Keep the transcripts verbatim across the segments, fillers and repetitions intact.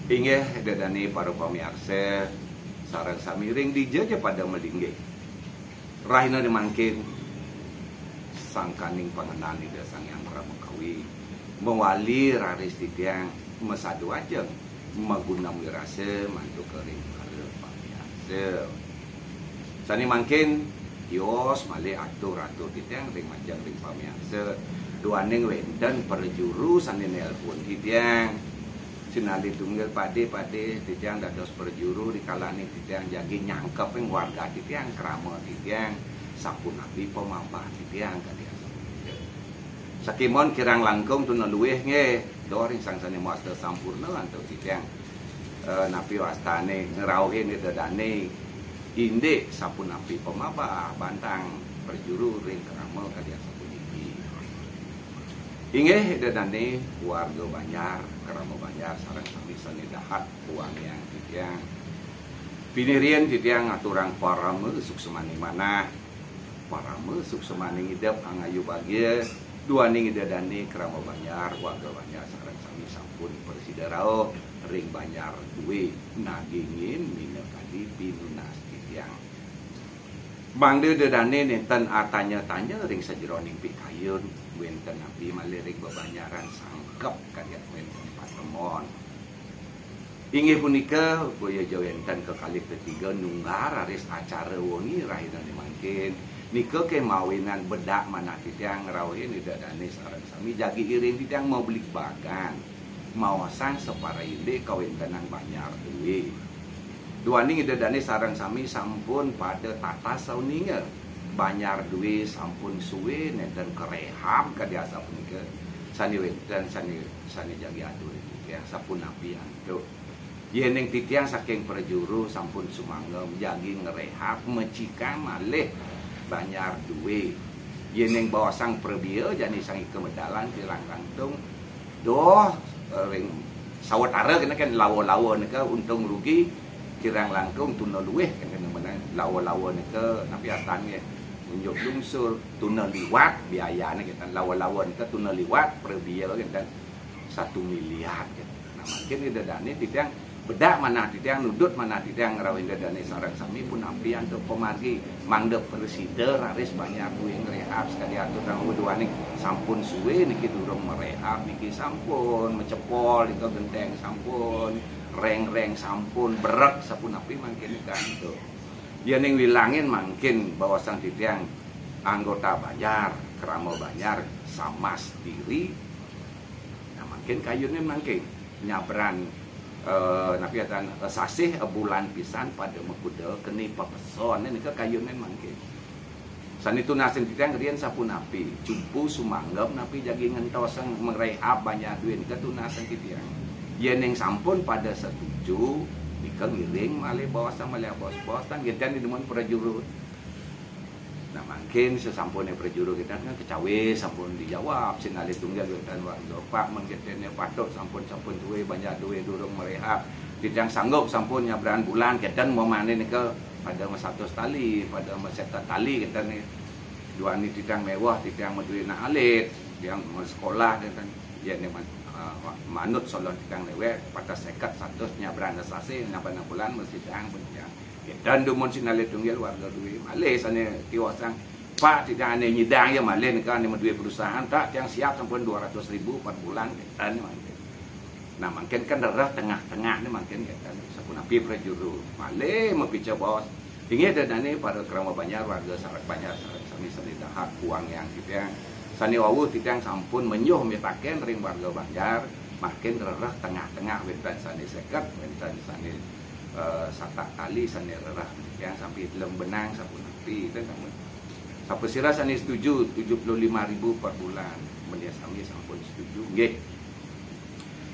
Inggih, Ida Dane para pamiarsa, sareng sami ring dija ja pada malinggih. Rahina mangkin, sangkaning pangenan Ida Sang Hyang Parama Kawi, mawali raris titiang masadu ajeng, magunam wirasa mantuk ring para pamiarsa. Sane mangkin tios malih atur-atur titiang ring majeng ring pamiarsa. Duaning wenten prajuru sane nelpon titiang. Sinalih tunggil, "Pade, pade, titiang dados prajuru, rikalane titiang jagi nyangkepin warga titiang, krama titiang, sapunapi pamabah titiang," kadi asapunika. Sakemon kirang langkung tuna luih nggih, doh ring sang sane mawasta sampurna antuk titiang. Eh, napi wastane ngrauhin Ida Dane indik sapunapi pamabah bantang prajuru ring krama kadi asapuniki. Inggih Ida Dane warga Banjar, krama Banjar sareng sami sane dahat wangiang titiang. Pinih riin titiang ngaturang parama suksmaning manah, parama suksmaning idup angayu bagia, duaning Ida Dane krama Banjar, warga Banjar sareng sami sampun prasida rauh ring Banjar due nagingin minakadi pinunas titiang. Mangda Ida Dane nenten atanya-tanya ring sajeroning pikayun, wenten napi malih ring bebanjaran sangkep kadi wenten patemon. Inggih punika, boya ja wenten kekalih ketiga nunggal raris acara wengi rahinane mangkin. Nika kemawinan bedak manah titiang ngrauhin Ida Dane sareng sami jagi iring titiang mabligbagan. Maosang sapara indik kawentenan Banjar due. Duaning Ida Dane sareng sami sampun pada tatas sauninga. Banjar due sampun suwe nenten karehab kadi asapunika. Sane wenten, sane, sane jagi atur titiang sapunapi antuk. Yening titiang saking prajuru sampun sumanggem jagi ngrehab, mecikang malih Banjar due. Yening baosang prabia jani sangika medalan kirang langkung, doh, eh, ring sawatara kena kan lawa-lawa nika untung rugi kirang langkung tuna luih kan kena menang lawa-lawa nika napi astane unjuk lungsur tuna liwat biayane kita lawa-lawa nika tuna liwat prabia kita satu miliar gitu. Nah, mangkin Ida Dane titiang bedak manah titiang, nudut manah titiang ngrauh Ida Dane sareng sami punapi antuk pamargi, mangda prasida raris Banjar due ngrehab sakadi atur tang duaning sampun suwe niki durung marehab niki sampun macepol nika genteng sampun, reng-reng sampun, brek sapunapi mangkin nika antuk. Yening wilangin mangkin baosang titiang anggota Banjar, krama Banjar, samas diri, nah, mangkin kayune mangkin nyabran, eh, napi atan, eh, sasih, eh, bulan pisan pada makuda keni papeson nika kayune mangkin. Sane tunasin titiang riin sapunapi, cupu sumanggem napi jagi ngentosang ngrehab Banjar due nika tunasin titiang. Yening sampun pada setuju, nika ngiring malih baosang malih bos-bosan genten di demen prajuru. Nah, mangkin sasampune prajuru kita kan kecawe sampun dijawab, sinalih tunggal kita warga. Pak, men kita ni patut sampun, sampun tuwe, Banjar due durung marehab. Titiang sanggup sampun nyabran bulan, kita mamane nika pada ma satus tali, pada ma seket tali kita ni. Duaning titiang mewah, titiang madue anak alit, titiang masekolah, kita. Ya, ni man, ah, manut solon titiang lewek, pada seket satus nyabran sasih, nyabran bulan, mesti titiang pun titiang. Kita dumun sinalih tunggil warga due, malih sane tiosang. Pak, titiang ane nyidang ya malih nika ane madue perusahaan, tak tiang siap sampun dua ratus ribu per bulan, kita ni mangkin. Nah, mangkin kan rereh tengah-tengah ni mangkin kita ni, sapunapi prajuru. Malih mapica bos. Inggih Ida Dane para krama Banjar, warga sarak Banjar, sareng sami sane dahat wangiang titiang. Sane wau titiang sampun menyuh mitaken ring warga Banjar, mangkin rereh tengah-tengah wenten sane seket, wenten sane eh, satak tali sane rereh titiang sampi telung benang sapunapi ten namun. Sapasira sane setuju tujuh puluh lima ribu per bulan. Menawi sami sampun setuju, nggih.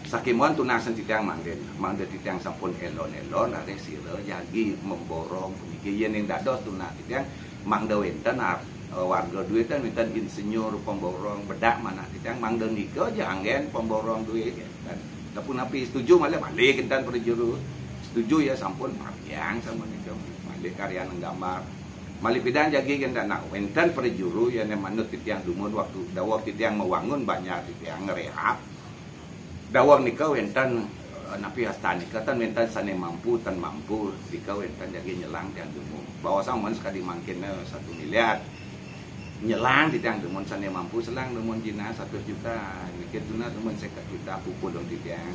Sakemawon tunasen titiang mangkin, mangda titiang sampun elon-elon raris sira jagi memborong puniki. Yen ing dados tunas titiang mangda wenten ar-, eh, warga due ten wenten insinyur pemborong bedak manah titiang mangda nika ja anggen pemborong due. Kan. Sapunapi setuju malih, malih kinten prajuru. Setuju ya sampun margiang sampun nika. Malih karyaning gambar. Malih pidan jagi kinten nah wenten prajuru ya ne manut titiang dumun waktu daweg titiang mawangun banjar titiang ngrehab. Daweg nika wenten, Napi asta nika tan wénten sané mampu, tan mampu, nika wénten jagi nyelang tiang dumun. Baosan mun sakadi mangkin satu miliar. Nyelang titiang dumun sané mampu selang dumun jinah satus juta. Niki tunas dumun seket juta puput dong titiang.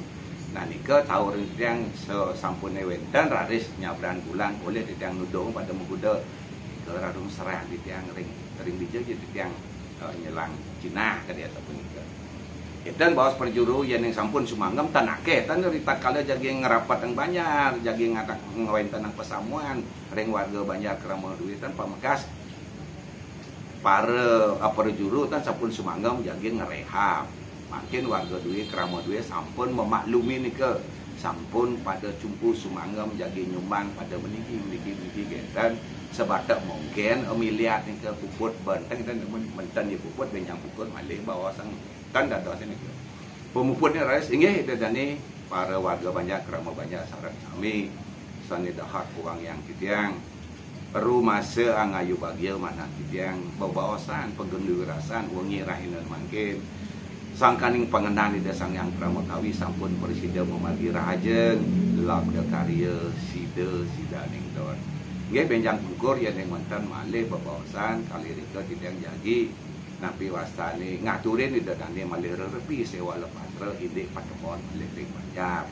Nah, nika tau ring titiang sasampuné wénten raris nyabran bulan olih titiang nudung pada maguda. Nika radung serah titiang ring ring dija ja titiang eh, nyelang jinah kadi asapunika. Kénten baos prajuru yén ning sampun sumanggem tan akéh tan ritatkala jagi ngrapet ring banjar, jagi ngadak ngwéntenang pasamuan ring warga banjar krama duwé tan pamekas para eh, prajuru tan sampun sumanggem jagi ngrehab. Mangkin warga duwé krama duwé sampun memaklumi nika, sampun pada cumpu sumanggem jagi nyumbang pada meniki meniki meniki kénten. Sabatek mungkin eh, miliar nika puput benteng dan men- menten ya puput benjang puput malih baosan tan dados nika. Pamuputné raris inggih Ida dané para warga banjar krama banjar sareng sami sané dahat kuang yang titiang. Rumasa angayu bagia manah titiang bebaosan pageng duwé rasan wengi rahinan mangkin. Sangkaning pangendan Ida Sang Hyang Parama Kawi sampun prasida mamargi rahajeng labda karya sida sidaning don. Nggih bénjang pungkur yén ring wénten malih bebaosan kali rika titiang jagi napi wastané ngaturin Ida dané malih rerepi séwala patra indik patemon malih ring banjar.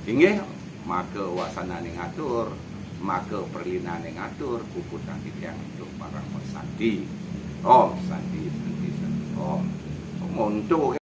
Inggih maka wasanané ngatur, maka pralinané ngatur, puputang titiang antuk parama santi. Om santi santi santi om. Monto